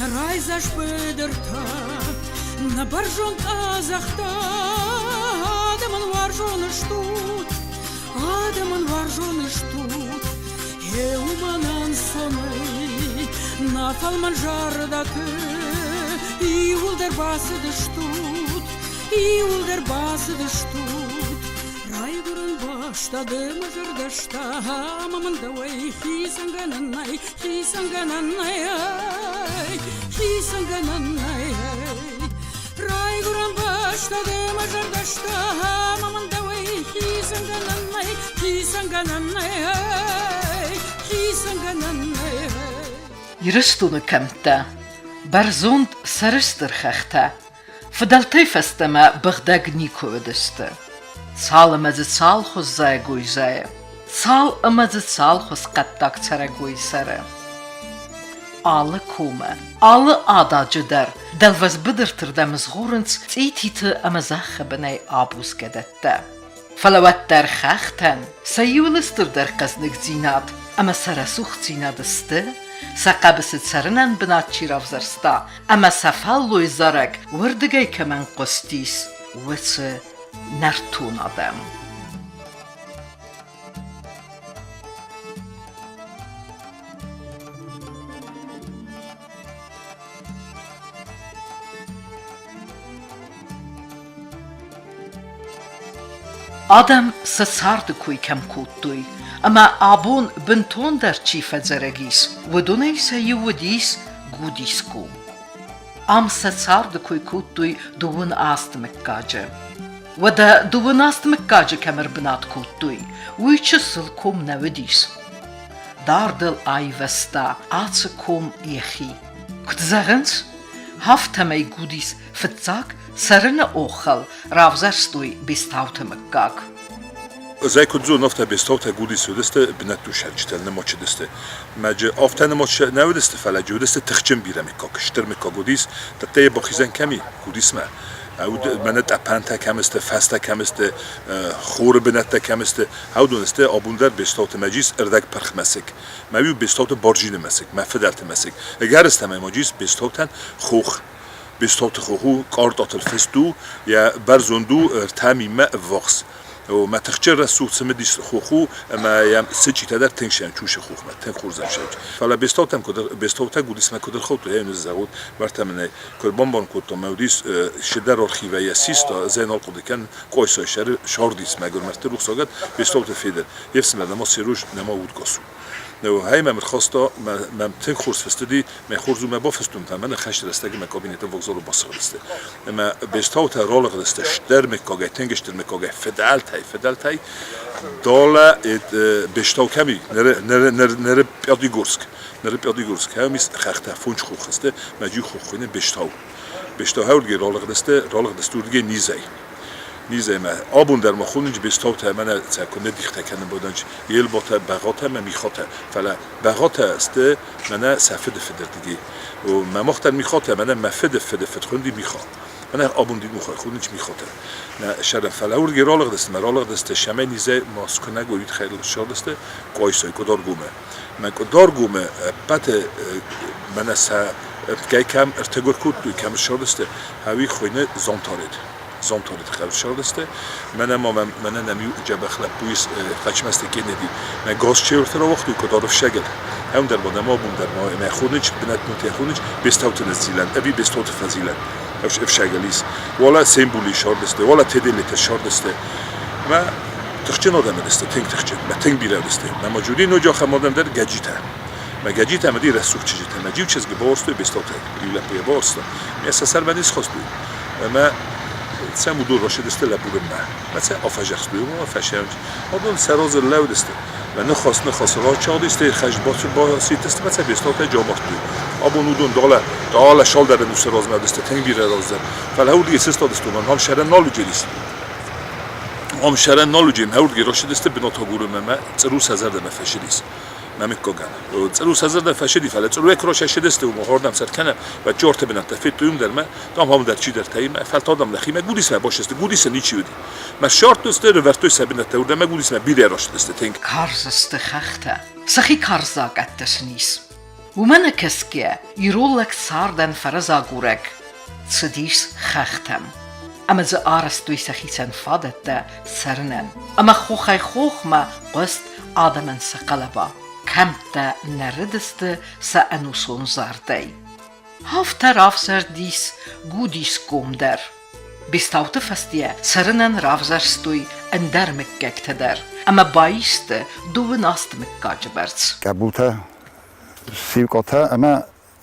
Нӕ райдзаст быдыртӕ, нӕ бӕрзонд къӕдзӕхтӕ, адӕмӕн уарзон стут, адӕмӕн уарзон стут. Гъе уымӕн ӕнцонӕй нӕ фӕлмӕн зӕрдӕты иууылдӕр бацыдыстут, иууылдӕр бацыдыстут. Райгуырӕн бӕстӕ ды мӕ зӕрдӕстӕ ӕмӕ мын дӕуӕй хицӕнгӕнӕн нӕй, хицӕнгӕнӕн нӕй, хицӕнгӕнӕн нӕй. Райгуырӕн бӕстӕ ды мӕ зӕрдӕстӕ ӕмӕ мын дӕуӕй хицӕнгӕнӕн нӕй, хицӕнгӕнӕн нӕй, хицӕнгӕнӕн нӕй. Ирыстоны кӕмттӕ, бӕрзонд сӕрыстыр хӕхтӕ, Фыдӕлтӕй фӕстӕмӕ быгъдӕг никуы уыдысты. Цал ӕмӕ дзы цал хуыз зайӕгой зайы, цал ӕмӕ дзы цал хуыз хъӕддаг цӕрӕгой цӕры. Алы комы, алы ададжы дӕр дӕлвӕз быдырты рдӕм згъорынц цъититы ӕмӕ зӕххы бынӕй абузгӕ дӕттӕ. Фӕлӕ уӕддӕр хӕхтӕн сӕ иуыл стырдӕр хъӕздыгдзинад ӕмӕ сӕ рӕсугъддзинад сты, сӕ хъӕбысы цӕрынӕн бынат чи равзӕрста ӕмӕ сӕ фӕллой зарӕг уырдыгӕй кӕмӕн хъуыстис, уыцы нӕртон адӕм. Адӕм сӕ царды кой кӕм кодтой ӕмӕ абон бынтондӕр чи фӕдзӕрӕг ис, уыдонӕй сӕ иу уыдис Гудиско. Ам сӕ царды кой кодтой дыууын азты мыггаджы. Уӕдӕ дыууын азты мыггаджы кӕм ӕрбынат кодтой, уый чысыл ком нӕ уыдис. Дардыл айвӕзта ацы ком йӕхи. Куыд зӕгъынц, афтӕмӕй Гудис фыццаг цӕрыны оххыл равзӕрстой Бестауты мыггаг. Зӕй куыд зон, афтӕ Бестаутӕ Гудисы уыдысты бынӕттон сӕрджытӕ нымӕчыдысты. Мӕджы афтӕ нымӕч нӕ уыдысты, фӕлӕ джы уыдысты тыхджын бирӕ мыггаг, стыр мыггаг уыдис. Тӕттӕйы бахизӕн кӕм и Гудисмӕ? Мӕнӕ тъӕпӕнтӕ кӕм сты, фӕзтӕ кӕм сты, хоры бынӕттӕ кӕм сты, уыдон сты абон дӕр Бестауты мӕджис ӕрдӕг пырх мӕсыг. Мӕ-иу Бестауты Барджины мӕсыг, мӕ фыдӕлты мӕсыг. Ӕгӕрыстӕмӕй маджис Бестаутӕн хох. Бестауты хох у къартатыл фыст у, йӕ бӕрзонд у ӕртӕ минмӕ ӕввахс. Мӕ тыхджын рӕсугъд цымыдис хох у ӕмӕ йӕм сычъитӕ дӕр тынг сӕнчусы хохмӕ, тынг хорз ӕмсӕнч. Фӕлӕ Бестаутӕм куыд Бестаутӕ Гудисмӕ куыд ӕрхаудтой, ӕй ныззӕгъут, уӕртӕ мын ӕй куыд бамбарын кодтон, мӕ уыдис цыдӕр архивӕй йӕ систа, ӕз ӕй нал хъуыды кӕнын, Къойсайы сӕры сардис мӕгуыр мӕрдты рухсагад Бестауты Федыр. Йе фсымӕр нӕма Серуж, нӕма удгас у. Хай мӕм ӕрхаста, мӕм тынг хорз фыстыди, мӕ хорз у мӕ бафыстон та, мӕнӕ хӕсты рӕстӕджы мӕ кабинеты вокзалы басыгъдысты. Ӕмӕ Бестаутӕ ралыгъдысты стыр мыггагӕй, тынг стыр мыггагӕй, фыдӕлтӕй, фыдӕлтӕй. Далӕ Бестау кӕм и? Ныры, ныры, ныры, ныры Пятигорск. Ныры Пятигорск. Кӕм ис хӕхтӕ, фондз хохы сты, мӕ иу хох хуыйны Бестау. Бестау уырдыгӕй ралыгъдысты, ралыгъдысты уырдыгӕй низӕй. Низӕй мӕ абон дӕр ма хонынц Бестаутӕ, мӕнӕ сӕ куы нӕ дихтӕ кӕнын байдайынц Елботӕ, Бӕгъатӕ мӕ Михатӕ. Фӕлӕ Бӕгъатӕ сты мӕнӕ сӕ фыды фыдырдыгӕй. Мӕ мах дӕр Михатӕ, мӕнӕ мӕ фыды фыды фыд хуынди Миха. Мӕнӕ абон дин мухай хонынц Михатӕ. Нӕ сӕрӕн, фӕлӕ уырдыгӕй ралыгъдысты мӕ ралыгъдысты, сӕмӕй низӕй ма скуынӕг уый тыххӕй ссардысты Къуайсайы Къуыдаргомы. Мӕ Къуыдаргомы ӕппӕты мӕнӕ сӕ ӕртгӕй кӕм ӕртӕгуыр кодтой, кӕм ссардысты, уый хуыйны Зонтарет. Зонтарет хъӕу ссардысты. Мӕнӕ ма мӕм, мӕнӕ нӕм иу дзӕбӕх лӕппу ис, Хъӕчмӕзты Кеннеди. Мӕ госчеурты рауагътой Къуыдары ӕфсӕгыл. Ӕм дӕр ма нӕм абон дӕр ма мӕ хонынч, бынӕттонтӕ хонынч Бестауты ныззилӕн, ӕви Бестауты фӕзилӕн ӕфсӕгыл ис. Уӕлӕ Сембули ссардысты, уӕлӕ Теделетӕ ссардысты. Мӕ тыхджын адӕм уыдысты, тынг тыхджын, мӕ тынг бирӕ уыдысты. Мӕ ма Джуди ноджы ахӕм адӕм дӕр Гӕджитӕ. Мӕ Гӕджитӕ ӕмӕ ди рӕсугъд чызджытӕ. Мӕ иу чызг бауарзтой Бестаутӕй, иу лӕппуйӕ бауарзта. Мӕ сӕ сӕрмӕ не схастой. Ӕмӕ сӕм уыдон рацыдысты лӕбурынмӕ. Мӕ сӕ афӕзӕхстой, уымӕ фӕсӕнч. Адон сӕ разы лӕудысты. Мӕ ныхас ныхас рачагъдысты, хӕст басидтысты, мӕ сӕ Бестаутӕ джамардтой. Абон уыдон далӕ, далӕ салдӕры ныфсы размӕ уыдысты тынг бирӕ раздӕр. Фӕлӕ уырдыгӕй сыстадысты, уымӕн ам сӕрӕн нал уыдис. Ам сӕрӕн нал уыди, мӕ уырдыгӕй рацыдысты бынат агурынмӕ, мӕ цъыру сӕ зӕрдӕмӕ фӕцыдис. Мӕ мыггагӕн. Цъыру сӕ зӕрдӕ фӕцыди, фӕлӕ цъыруйӕ куы рацӕйцыдысты, уым хордӕм сӕр кӕнӕ, уӕд чорты бынӕттӕ федтой уым дӕр мӕ, там ам дӕр чидӕртӕ и, мӕ фӕлтау нӕхимӕ Гудисмӕ бацыдысты, Гудисы ничи уыди. Мӕ ссардтой, рывӕрдтой сӕ бынӕттӕ, уырдӕм мӕ Гудисмӕ бирӕ рацыдысты тынг. Карз сты хӕхтӕ, сӕхи карз закъӕттӕ сын ис. Уымӕ нӕ кӕсгӕ, ирон лӕг цардӕн фӕрӕзагурӕг цыдис хӕхтӕм. Ӕмӕ дзы арӕзтой сӕхицӕн фадӕттӕ цӕрынӕн. Ӕмӕ хохӕй-хохмӕ хъуыст адӕмӕн сӕ хъӕлӕба. Кӕмттӕ нӕрыдысты сӕ ӕнусон зардӕй. Афтӕ равзӕрдис Гудисгом дӕр. Бестауты фӕстийӕ цӕрынӕн равзӕрстой ӕндӕр мыггӕгтӕ дӕр ӕмӕ баисты дыууын аст мыггаджы бӕрц. Къӕбултӕ, сивкъотӕ ӕмӕ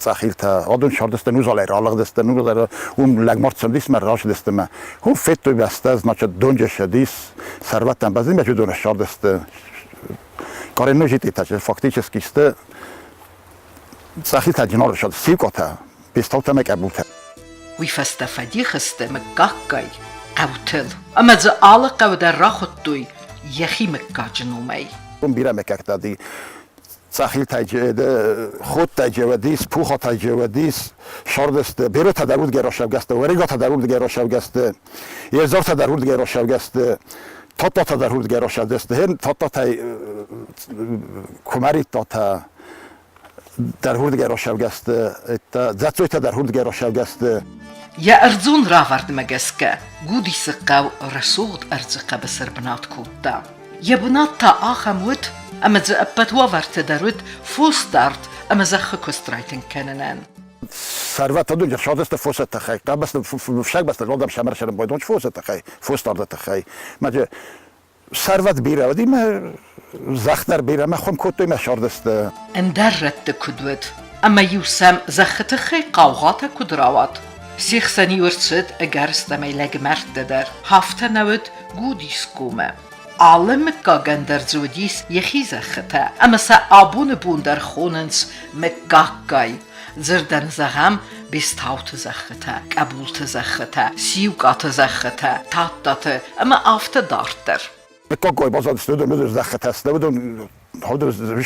цъӕхилтӕ. Адон сардысты нузалӕй ралыгъдысты, нузалӕй уым лӕгмард цӕудис мӕ рацыдысты мӕ. Уым федтой бӕстӕ, значит, донджы ссыдис, сӕрвӕттӕн баззад мӕ уыдон ссардысты. Коренной жителтӕ фактически сты Цъӕхилтӕ джинор сивкъотӕ, Бестаутӕ ӕмӕ Къӕбултӕ. Уый фӕстӕ фӕдих сты мыггаггай хъӕутыл, ӕмӕ дзы алы хъӕу дӕр рахуыдтой йӕхи мыггаджы номӕй. Уым бирӕ мыггӕгтӕ уыди. Цъӕхилтӕй Ходтӕй джеуӕдис, Пухатӕй джеуӕдис, Сардысты, Беротӕ дӕр уырдыгӕй рашӕвгӕсты, Уӕригатӕ дӕр уырдыгӕй рашӕвгӕсты, Ерзартӕ дӕр уырдыгӕй рашӕвгӕсты, Таттатӕ дӕр уырдыгӕй рашӕвгӕсты. Хен Таттатӕй Куымӕридтатӕ дӕр уырдыгӕй рашӕвгӕсты, Дзӕццойтӕ дӕр уырдыгӕй рашӕвгӕсты. Йӕ ӕрдзон равӕрдмӕ гӕсгӕ Гудисы хъӕу рӕсугъд ӕрдзы хъӕбысы ӕрбынат кодта. Йӕ бынат та ахӕм уыд, ӕмӕ дзы ӕппӕт уавӕртӕ дӕр уыд фосдард ӕмӕ зӕххы куыст райтынг кӕнынӕн. Сӕрвӕтты ссардысты фосы тыххӕй, фсӕгбӕсты адӕм сӕмӕрсӕрын байдон фосы тыххӕй, фосдарды тыххӕй. Мӕ сӕрвӕт бирӕ уыди, мӕ зӕхх дӕр бирӕ, мӕ хуым кодтой мӕ сӕрдысты. Ӕндӕр рӕтты куыд уыд, ӕмӕ-иу сӕм зӕххы тыххӕй хъаугъатӕ куыд рауад. Се хсӕн-иу ӕрцыд ӕгӕрыстӕмӕй лӕгмӕрдтӕ дӕр, афтӕ нӕ уыд Гудисгомӕ. Алы мыггагӕн дӕр дзы уыдис йӕхи зӕххытӕ, ӕмӕ сӕ абоны бон дӕр хонынц мыггаггай. Дзырдӕн зӕгъӕм, Бестауты зӕххытӕ, Къӕбулты зӕххытӕ, Сиукъаты зӕххытӕ, Тадтаты ӕмӕ афтӕ дарддӕр. Мыггаггай баззадысты уыдон, уыдон зӕххытӕ сты, уыдон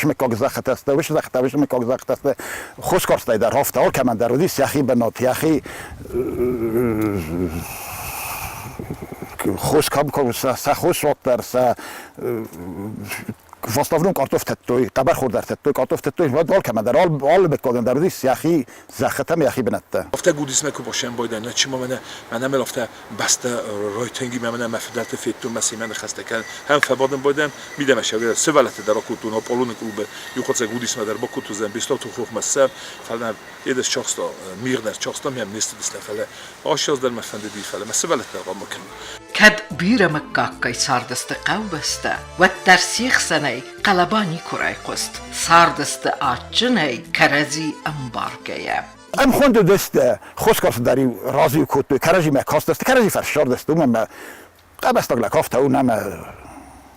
мыггаг зӕххытӕ сты, уыцы зӕххытӕ, уыцы мыггаг зӕххытӕ сты. Хоскарстӕй дӕр афтӕ алкӕмӕн дӕр уыдис йӕхи бынат, йӕхи хос кӕм сӕ хос уӕддӕр сӕ в основном картоф тыдтой, хъӕбӕрхор дӕр тыдтой, картоф тыдтой, уӕд алкӕмӕн дӕр, алы мыггагӕн дӕр уыдис йӕхи зӕххытӕм йӕхи бынӕттӕ. Афтӕ Гудисмӕ куы басӕмбӕлдӕн, нӕ чи ма мӕнӕ, мӕнӕ мыл афтӕ бӕстӕ райтынг и, мӕнӕ мӕ фыдӕлты федтон, мӕ семӕ ныхӕстӕ кӕнын, ӕм фӕбадын байдӕн, мидӕмӕ сӕвӕрӕд, сывӕллӕтты дӕр акодтон, Аполлоны клубы иу хӕцӕг Гудисмӕ дӕр бакодтон, Бестауты хохмӕ ссӕ, фӕлӕ едес чахста, мигъ дӕр чахста, мӕм не сцыдысты, фӕлӕ ас дӕр мӕ фӕндыди, фӕлӕ мӕ сывӕллӕттӕ хъуамӕ кӕнон. Кӕд бирӕ мыггаггай цардысты хъӕубӕстӕ, уӕддӕр се хсӕнӕй хъӕлӕба никуы райхъуыст, цардысты адджынӕй, кӕрӕдзи ӕмбаргӕйӕ. Ӕмхонд уыдысты, хоскарсы дӕр-иу разы кодтой, кӕрӕдзимӕ кастысты, кӕрӕдзи фӕрссардысты, уымӕн ӕмӕ къабӕзтаг лӕг афтӕ у, нӕмӕ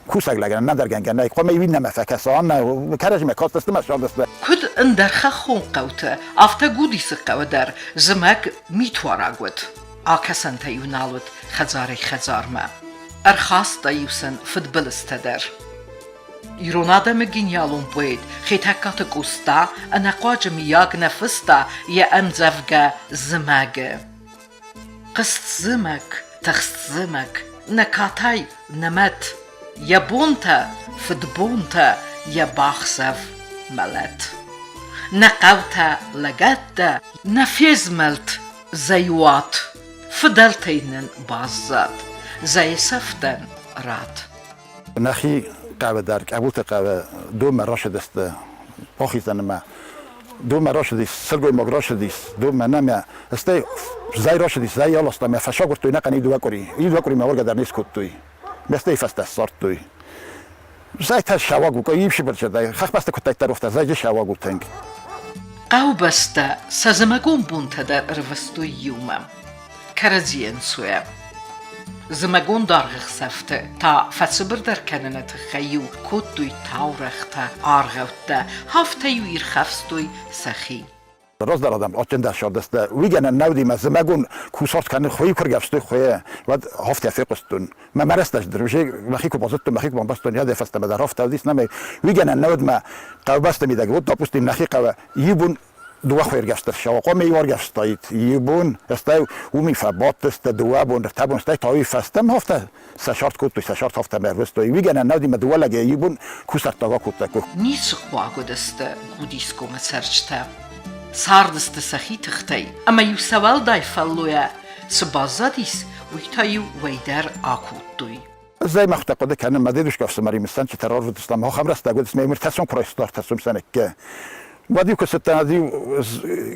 кусӕг лӕгӕн нӕдӕр гӕнгӕ нӕй, хъуамӕ иу иннӕмӕ фӕкӕса, аннӕ кӕрӕдзимӕ кастысты мӕ ссардысты. Куыд ӕндӕр хӕххон хъӕуты, афтӕ Гудисы хъӕуы дӕр зымӕг митуараг уыд. Акӕсӕнтӕ-иу нал уыд хӕдзарӕй-хӕдзармӕ. Ӕрхаста-иу сын фыдбылызтӕ дӕр. Ирон адӕмы гениалон поэт Хетӕгкаты Къоста ӕнӕхъуаджы миййаг нӕ фыста йӕ ӕмдзӕвгӕ «Зымӕг-ы». Хъызт зымӕг, тыхст зымӕг, нӕ катай, нӕ мӕт, йӕ бонтӕ, фыдбонтӕ, йӕ бахсӕв, мӕлӕт. Нӕ хъӕутӕ, лӕгӕттӕ, нӕ фезмӕлд, зӕйуат, фыдӕлтӕй нын баззад, зӕйы сӕфтӕн рад. Нӕхи хъӕуы дӕр, Къӕбулты хъӕуы донмӕ рацыдысты бахизӕнмӕ. Донмӕ рацыдис, сылгоймаг рацыдис донмӕ нӕмӕ, стӕй зӕй рацыдис, зӕй аласта мӕ фӕсагуырдтой нӕхъӕн иу дыууӕ къуыри. Иу дыууӕ къуыримӕ уаргӕ дӕр не скодтой. Ме стӕй фӕстӕ ссардтой. Зӕй та сауаг у, иу сыбырчы хӕхбӕсты куыддӕриддӕр уыдта, зӕйджы сауаг у тынг. Хъӕубӕстӕ сӕ зымӕгон бонтӕ дӕр ӕрвыстой иумӕ. Кӕрӕдзийӕн суӕ. Зымӕгон даргъ ӕхсӕвты та фӕцыбырдӕр кӕныны тыххӕй-иу кодтой таурӕгътӕ, аргъӕуттӕ, афтӕ-иу ирхӕфстой сӕхи. Раздӕр адӕм адджындӕр сардысты. Уый гӕнӕн нӕ уыди, мӕ зымӕгон кусарт кӕнын хуыйы куы ргӕвстой хуыйы, уӕд афтӕ фехъуыстон. Мӕ мӕ рӕстӕджы дӕр мӕхи куы базыдтон, мӕхи куы бамбӕрстон, йӕ фӕстӕмӕ дӕр афтӕ уыдис, нӕмӕ уый гӕнӕн нӕ уыд, мӕ хъӕубӕсты мидӕг, вот, допустим, нӕхи хъӕуы иу бон. Дыууӕ хуӕргӕфст ӕрцӕуа, хъуамӕ иу ӕргӕвстаид иу бон, стӕй уым фӕбадтысты дыууӕ бон, ӕртӕ бон, стӕй та уый фӕстӕмӕ афтӕ сӕ сарт кодтой, сӕ сарт афтӕ ӕрвыстой. Уый гӕнӕн нӕ уыди, мӕ дыууӕ лӕгӕй иу бон кусӕрттаг акодта. Ницы хъуаг уыдысты Гудискомы цӕрджытӕ. Цардысты сӕхи тыхтӕй, ӕмӕ-иу сӕ уӕлдай фӕллойӕ цы баззадис, уый та-иу уӕйдӕр акодтой. Ӕз ӕй мӕхуыдтӕг хъуыды кӕнын, мӕ дедушка ӕфсымӕримӕ сӕнчытӕ рарвыдыстам, ахӕм рӕстӕг уыдис, мӕ ӕртӕсон куы райста ӕртӕсон сӕныккӕ. Уӕд-иу куы цыдтӕн, ӕз-иу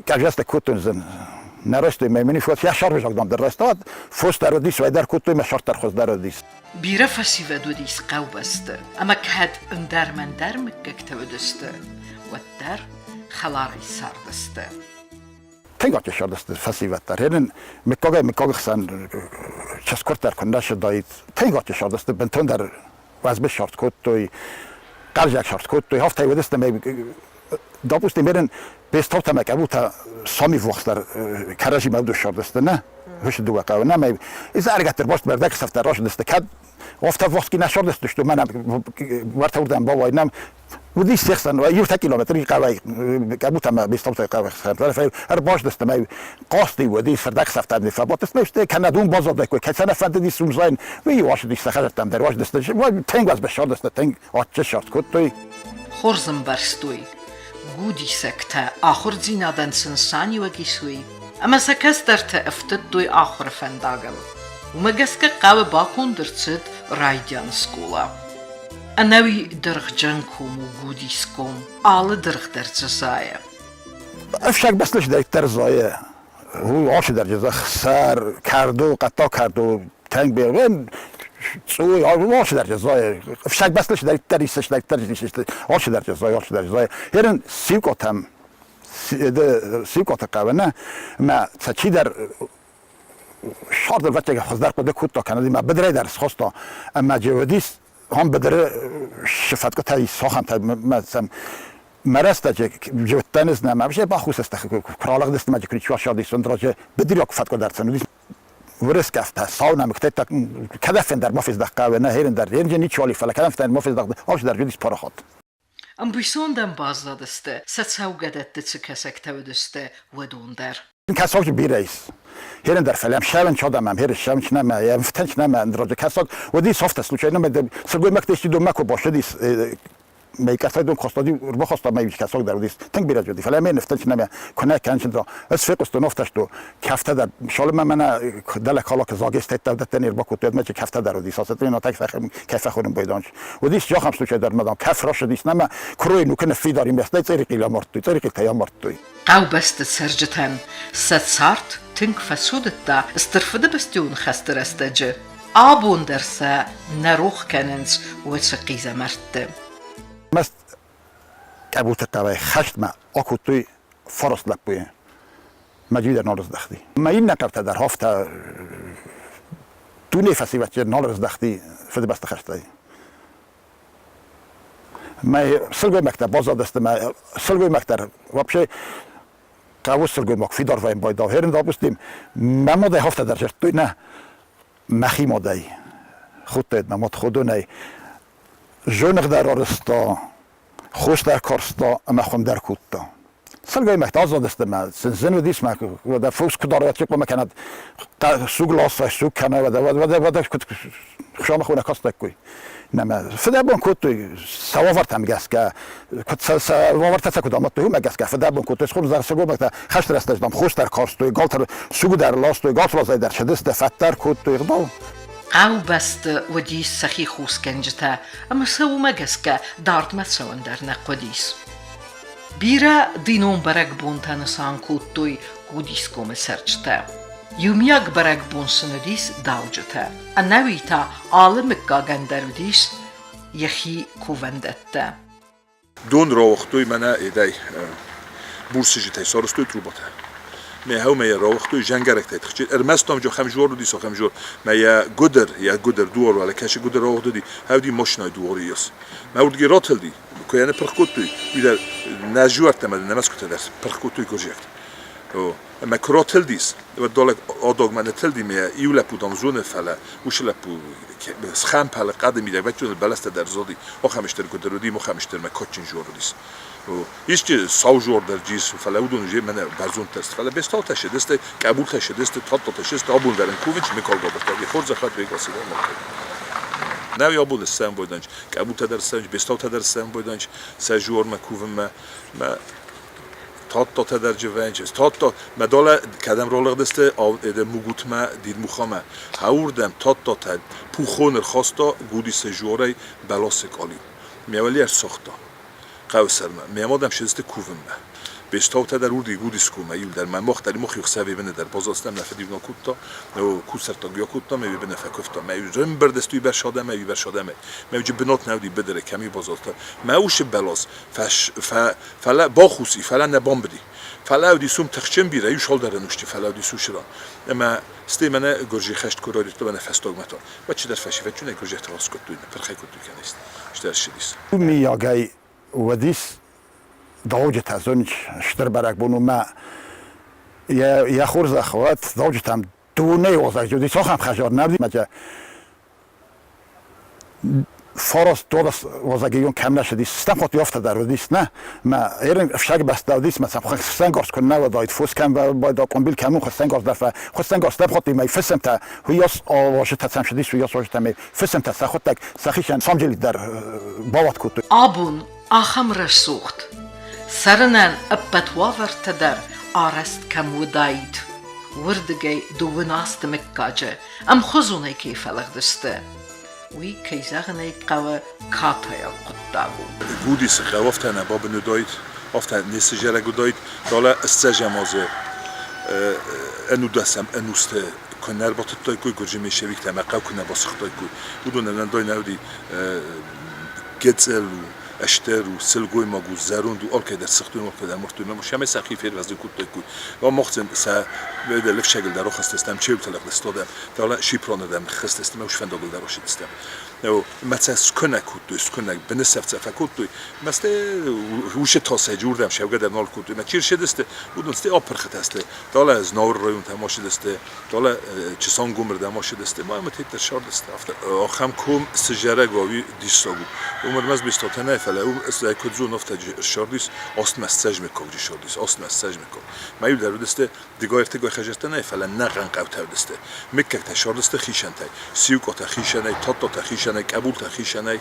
къӕвзӕстӕ кодтон зын. Нӕ райстой мӕ мын фос йӕ сӕрвызаг дам дӕр райста, уӕд фос дӕр уыдис, уӕй дӕр кодтой, мӕ сӕрд дӕр хуыздӕр уыдис. Бирӕ фӕсивӕд уыдис хъӕубӕсты, ӕмӕ кӕд ӕндӕр-мӕндӕр мыггӕгтӕ уыдысты, уӕддӕр хӕларӕй цардысты. Тынг ачысадысты фӕсивӕд дӕр. Херын мыггагӕй мыггагы хсӕн ческуырд дӕр куыннӕ сыдаид. Тынг ачысадысты, бынтондӕр уӕзбы сарт кодтой, хъӕлдзӕг сарт кодтой. Афтӕ уыдысты ӕмӕ допустим, ерын Бестаутӕ ӕмӕ Къӕбутӕ сами ввахсдӕр кӕрӕдзимӕ уыдысты нӕ, уыцы дыууӕ хъӕуы нӕ, ӕмӕ из ӕрыгӕтты ӕрбаст ӕрдӕгхсӕвтӕ разындысты. Кӕд афтӕ ввахс ки нӕ сардысты, мӕнӕ уӕртӕ уырдӕм бауайынӕм, Уыдис се хсӕн иу-ӕртӕ километры хъӕуӕй Къӕбут ӕмӕ Бестаутӕй хъӕуы хсӕн. Ӕрбаздысты ӕмӕ хъазты уыдис ӕрдӕгсӕфтӕн фӕбадтысты сты, кӕнӕ дон баззадаиккой, кӕд сӕ нӕ фӕндыдис уым зайын, уый уасыдис сӕ хӕдзӕрттӕм дӕр, уасыдысты. Тынг уӕзбӕ ссардысты, тынг адджын ссард кодтой. Хорз ӕмбӕрстой, гудисӕгтӕ ахуырдзинадӕн цы нысаниуӕг ис, уый, ӕмӕ сӕ кӕстӕртӕ ӕфтыдтой ахуыры фӕндагыл. Уымӕ гӕсгӕ хъӕуы баконд ӕрцыд райдиан скъола. Ӕнӕуи дыргъджын ком у Гудиском, алы дыргъ дӕр дзы зайы. Ӕфсаг бӕстӕ зайы. Алчидӕр дзы сӕр, кӕрдо, хъӕддаг кӕрдо, тӕнг бирӕ, цъуй, алчидӕр дзы зайы. Ӕфсаг бӕстӕ цыдӕриддӕр ис, цыдӕриддӕр ис, алчидӕр дзы зайы, алчидӕр дзы зайы. Ерын сиукъотӕм, сиукъоты хъӕуы нӕ, ӕмӕ сӕ чидӕр Сӕрды ӕвӕццӕгӕн хуыздӕр хъуыды кодта кӕнӕ ма быдырӕй дӕр схоста ӕмӕ джы уыдис ам быдыры сыфӕткъуытӕ ис ахӕмтӕ мӕ сӕм мӕ рӕстӕджы джыуыдтӕн ӕз нӕ мӕ бахус сты куы ралыгъдысты мӕ куы ничуал раджы быдыраг фӕткъуы дӕр сын уыдис Вырыскӕфтӕ, сау нӕмыгтӕ кӕдӕфӕндӕр ма фездӕхгӕ нӕ херендӕр, херенджы ничуал и, фӕлӕ кӕдӕмфӕндӕр ма фездӕхт, алчидӕр уыдис парахат. Ӕмбисондӕн баззадысты, сӕ цӕугӕдӕтты цы кӕсӕгтӕ уыдысты, уыдон дӕр. Кӕсаджы бирӕ ис. Херен дӕр фӕлӕ ссӕуын чадӕмӕ, херы ссӕуын нӕма, ӕмфтӕн нӕма, ӕндӕр кӕсаг уыдис афтӕ случайно мӕ сылгоймӕгтӕ исти донмӕ куы бацыдис, мӕ кӕсаг дон хостади, ӕрбахаста мӕ кӕсаг дӕр уыдис, тынг бирӕ уыди, фӕлӕ мӕ ныфтӕн нӕма, куы нӕ кӕнын да. Ӕз фехъуыстон афтӕ, что кӕфтӕ дӕр, шалымӕ мӕнӕ дӕлӕ калакы загестӕттӕ дӕттӕн ӕрбакодтой, ӕмӕ кӕфтӕ дӕр уыдис, асатри натӕг кӕфӕ хонын байданч. Уыдис ахӕм случай дӕр, мадам, кӕф рацыдис нӕма, куыройы нукы ныффидар и, мӕстӕй цъерихъил амардтой, цъерихъилтӕй амардтой. Хъӕубӕсты цӕрджытӕн сӕ цард тынг фӕцудыдта Стыр Фыдыбӕстӕйон хӕсты рӕстӕджы. Абон дӕр сӕ нӕ рох кӕнынц уыцы хъизӕмӕртты. Ӕрмӕст Къӕбулты хъӕуӕй хӕстмӕ акодтой фараст лӕппуйы. Мӕ иу дӕр нал раздӕхти. Мӕ иннӕ хъӕутӕ дӕр афтӕ дунейы фӕсивӕд нал раздӕхти Фыдыбӕсты хӕстӕй. Мӕ сылгоймӕгтӕ баззадысты, мӕ сылгоймӕгтӕ вообще хъӕуы сылгоймаг фидар вӕййын байдал. Херын допустим, мӕ мадӕй афтӕ дӕр зӕгътой, нӕ, мӕхи мадӕй, худтаид мӕ мад ходонӕй, зоныгъ дӕр арызта, хос дӕр карста ӕмӕ хуым дӕр кодта. Сылгоймӕгтӕ аззадысты мӕ сын зын уыдис мӕ уӕдӕ фос куыд арвӕтты хъуамӕ кӕнӕд суг ласа, суг кӕна, уӕдӕ уӕдӕ уӕдӕ куыд хъуамӕ хонӕ кастаккой. Нӕ фыдӕбон кодтой сӕ уавӕртӕм гӕсгӕ, куыд сӕ сӕ уавӕртӕ сӕ куыд амадтой, уымӕ гӕсгӕ фыдӕбон кодтой. Схуырдзар сылгоймӕгтӕ хӕсты рӕстӕджы дам хос дӕр карстой, галтӕ суг дӕр ластой, галты разӕй дӕр цыдысты, фӕд дӕр кодтой, ӕгъдау. Хъӕубӕсты уыдис сӕхи хусгӕнджытӕ ӕмӕ сӕ уымӕ гӕсгӕ дардмӕ цӕуын дӕр нӕ хъуыдис. Бирӕ динон бӕрӕгбонтӕ нысан кодтой Гудискомы цӕрджытӕ. Иумиаг бӕрӕгбон сын уыдис дауджытӕ. Ӕнӕуи та алы мыггагӕн дӕр уыдис йӕхи кувӕндӕттӕ. Дон рауагътой мӕнӕ эдӕй бурсыджытӕй сарӕзтой трубатӕ. Мӕ хӕумӕ йӕ рауагътой зӕнгӕрӕгтӕй тыхджын. Ӕрмӕст ам хӕмжор уыдис хӕмжор. Мӕ йӕ гуыдыр, йӕ гуыдыр дуар уӕлӕ кӕсы гуыдыр рауагъд уыди, хӕвди машинӕйы дуары ис. Мӕ уырдыгӕй ратылди, куы йӕ ныппырх кодтой, уый дӕр нӕ зиуӕрттӕ ӕмӕ нӕ мӕсгуытӕ дӕр пырх кодтой гуырдзиӕгтӕ. Ӕмӕ куы ратылдис, уӕд далӕ адагмӕ нытылди ме иу лӕппу, дам, зоны, фӕлӕ уыцы лӕппу схӕмпӕлы хъӕды мидӕг бӕччоны бӕлӕстӕ дӕр зади, ахӕм стыр гуыдыр уыди, ахӕм стыр мӕ кадджын жор уыдис. Исчи сау жор дӕр джис, фӕлӕ уыдон же мӕнӕ бӕрзонддӕр сты, фӕлӕ Бестаутӕ сыдысты, Къӕбултӕ сыдысты, Тадтатӕ сысты, абон дӕр ын кувынц Мыкалгабыртӕ, хорзӕхӕд вегасыдӕр махӕй. Нӕ абон ссӕмбойданч, Къӕбултӕ дӕр ссӕуынц, Бестаутӕ дӕр ссӕмбойданч сӕ жормӕ кувынмӕ. Мӕ Тадтатӕ дӕр дживӕнч. Тадта, мӕ далӕ кӕдӕм ралыгъдысты, Мугутмӕ, Дидмухамӕ. Хӕуырдӕм Тадтатӕ пухон ӕрхаста Гудисы жорӕй бӕласы къалиу. Мӕ ӕрцагъта хъӕуы сӕрмӕ. Мӕ мадӕм ссыдысты кувынмӕ. Бестаутӕ дӕр уырдыги Гудискоммӕ иуылдӕр. Мӕ мах дӕр мах ӕхсӕви быны дӕр базадыстӕм, нӕ фыд-иу нал кодта, кусӕрттаг кодта, мӕ быны фӕкуывта. Мӕ ӕмбырд сты уыйбӕрц адӕмӕй, уыйбӕрц адӕмӕй. Мӕ уыджы бынат нӕ уыди быдыры, кӕм-иу базадтӕ. Мӕ усы бӕлас фӕлӕ бахус и, фӕлӕ нӕ бамбыди. Фӕлӕ уыдис уым тыхджын бирӕ, иу цалдӕр ӕнусты фӕлӕ уыдис уыцы ран. Ӕмӕ стӕй мӕнӕ гуырджы хӕст куы райдыдта, мӕнӕ фӕстагмӕ та. Уӕд чидӕр фӕсивӕд чунӕй гуырджиӕгтӕ раскодтой, пырхӕй кодтой кӕнӕ стӕй ссыдис. Миййагӕй уыдис дауджытӕ, зоныс, стыр бӕрӕгбон у мӕ йӕ хорзӕх уӕд, дауджытӕм дунейы уазӕг уыди, цахӕм хӕзар нӕ уыди, мӕ Фараст дорас уазӕгион кӕм нӕ цыдис, стӕм хатт афтӕ дӕр уыдис, нӕ? Мӕ ерын ӕфсаг бӕстӕ уыдис, мӕ сӕм хӕцӕнгарз куы нӕ уыдаид, фос кӕм байда, къуымбил кӕм у, хӕцӕнгарз дӕр хӕцӕнгарз дӕр хатт мӕ фысымтӕ уыйас уазджытӕ сӕм цыдис, уыйас уазджытӕ мӕ фысымтӕ сӕхуыдтӕг сӕхицӕн самджелит дӕр бауат кодтой. Абон ахӕм рӕсугъд, цӕрынӕн ӕппӕт уавӕртӕ дӕр арӕзт кӕм уыдаид, уырдыгӕй дыууын азты мыггаджы ӕмхуызонӕй кӕй фӕлыгъдысты, уый, кӕй зӕгъын ӕй хъӕуы, катайаг хъуыддаг у. Гудисы хъӕу афтӕ нӕ бабын уыдаид, афтӕ ницы зарӕг уыдаид, фӕлӕ ссӕдзӕм азы ӕнудӕсӕм ӕнусты куы нӕ ӕрбатыдтаиккой гуырджы меньшевиктӕ ӕмӕ хъӕу куы нӕ басыгътаиккой, уыдонӕн ӕндӕр нӕ уыди гецел у, ӕстӕр у, сылгоймаг у, зӕронд у, алкӕй дӕр сыгътой, алкӕй дӕр мардтой. Мӕ сӕмӕй сӕхи фервӕзын кодтаиккой. Махцен сӕ лӕфсӕгыл дӕр рахызтыстӕм, чеутӕлӕг лыстадӕм, фӕлӕ Шипроны дӕм ныххызтыстӕм, ӕмӕ фӕндагыл дӕр рацыдыстӕм. Мӕ цӕ скуынӕг кодтой, скуынӕг, бынысӕфт сӕ фӕкодтой. Мӕ стӕй уыцы тасӕджы уырдӕм сӕугӕ дӕр нал кодтой. Мӕ чи рсыдысты, уыдон стӕй апырхытӕ сты. Далӕ Знауыры районтӕм ацыдысты, Далӕ Чысангомырдӕм ацыдысты, ма ӕмӕ теддӕр ссардысты. Афтӕ ахӕм ком цы зарӕг уа, уый диссаг у. Уым ӕрмӕст Бестаутӕ нӕ, фӕлӕ уым ӕз куыд зонын, афтӕ ссардис, астмӕ ссӕдзмыккагджы ссардис, астмӕ ссӕдзмыккаг. Мӕ иу дӕр уыдысты дыгай-ӕртыгай хӕдзӕрттӕ нӕ, фӕлӕ нӕхъӕн хъӕутӕ уыдысты. Мыггӕгтӕ ссардысты хицӕнтӕй, Сиукъотӕ хицӕнӕй, Тадтатӕ хицӕнӕй, Къӕбултӕ хицӕнӕй,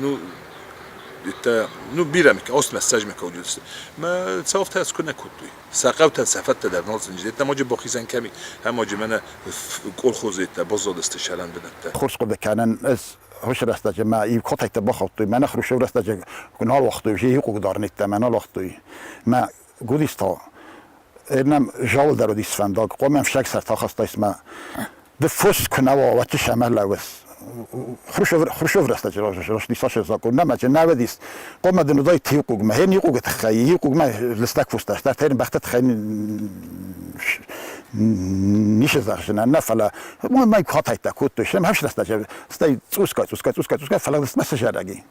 ну, это, ну, бирӕ мыггаг, астмӕ ссӕдзмыккаг уыдысты. Мӕ цавтӕ куы нӕ кодтой. Сӕ хъӕутӕн сӕ фӕдтӕ дӕр нал зынди. Ӕмӕ бахизӕн кӕми, ӕмӕ мӕнӕ колхозеттӕ баззадысты сӕрӕн бынӕттӕ. Хорз хъуыды кӕнын ӕз уыцы рӕстӕджы мӕ иу котӕйттӕ бахаудтой, мӕнӕ Хрущев рӕстӕджы куы нал уагътой, уже иу хъугдар ниттӕ нал уагътой. Мӕ гудис та нӕм залы дӕр уыдис фӕндаг, хъуамӕ ӕфсаг сӕрты ахастайс мӕ ды фос куы нӕ уа, уӕд чи сӕмӕ лӕууыс. Хрущев рӕстӕджы растис закон, нӕ мӕ нӕ уыдис. Хъуамӕ дын уыдаид иу хъугмӕ, хен иу хъугы тыххӕй, иу хъугмӕ лыстӕг фустӕ, стӕй бӕхты тыххӕй ницы зӕгъдзынӕн, нӕ фӕлӕ мӕ катӕйттӕ кодтой, сӕм хӕс рӕстӕджы, стӕй цъусгай, цъусгай, цъусгай, цъусгай, фӕлӕ мӕ цы зарӕги.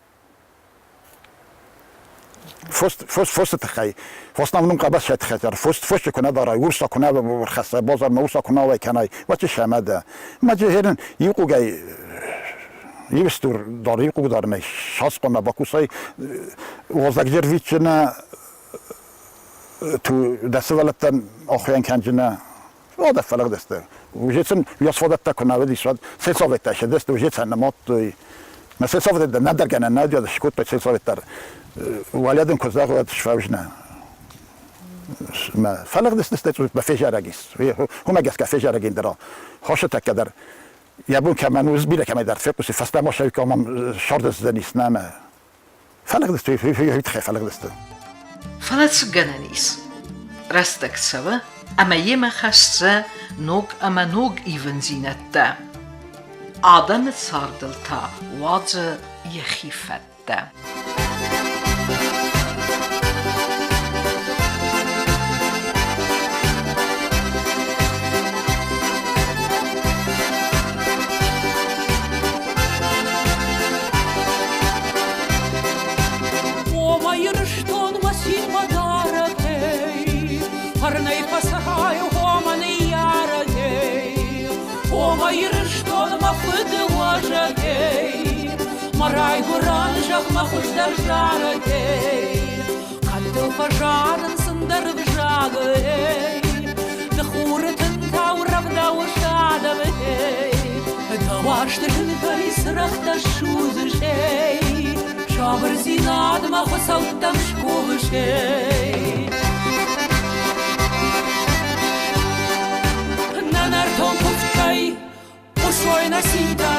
Фосы тыххӕй, фос нӕм нын къабаз сӕ тыххӕй дӕр, фос фосы куы нӕ дарай, урса куы нӕ рхӕссай, базармӕ урса куы нӕ уӕй кӕнай, уӕд чи сӕмӕ дӕ. Мӕ джихерин иу хъугӕй иу стур дӕр, иу хъуг дӕр нӕй, сас хъуамӕ бакусай, уазӕгджы рвитджынӕ, дӕ сывӕллӕттӕн ахуыйӕн кӕнджынӕ, Уӕдӕ фӕлыгъдысты. Уже сын йӕ куы нӕ уыдис, уӕд сельсоветтӕ сыдысты, уже сӕ нымадтой. Мӕ сельсовет дӕр нӕдӕр гӕнӕн нӕ уыд, скодтой сельсовет дӕр. Уӕле дын куы зӕгъ, уӕд сфӕузынӕ. Мӕ фӕлыгъдысты, стӕй мӕ фезӕрӕг ис. Уымӕ гӕсгӕ фезӕрӕг ин дӕр хосы тӕккӕ дӕр йӕ бон кӕмӕн у, бирӕ кӕмӕйдӕр фехъусы, фӕстӕмӕ сӕ мӕм сӕрдыздзӕнис нӕ Фӕлыгъдысты, тыххӕй фӕлыгъдысты. Фӕлӕ цы гӕнӕн ис? Рӕстӕг цӕуы ӕмӕ йемӕ хӕссы ног ӕмӕ ног ивындзинӕдтӕ. Адӕмы цардыл та уадзы йӕхи фӕдтӕ. О, мӕ Ирыстон, мӕ цин, мӕ дарӕгӕй, Фӕрнӕй фӕцӕрай, о мӕ ныййарӕгӕй, О мӕ Ирыстон, мӕ фыды уӕзӕгӕй, Мӕ райгуырӕн зӕхх мӕ хуыздӕр зарӕгӕй. Кӕд дыл фӕзарынц ӕндӕр взагӕй, Ды хуры тынтау рӕвдауыс адӕмӕй, Дӕ уарзты зынгӕй цырӕгътӕ ссудзыс, эй, Сабырдзинадмӕ хуыцӕуттӕм скувыс, эй. Нӕ нӕртон куывдтӕй хъуысой нӕ цинтӕ.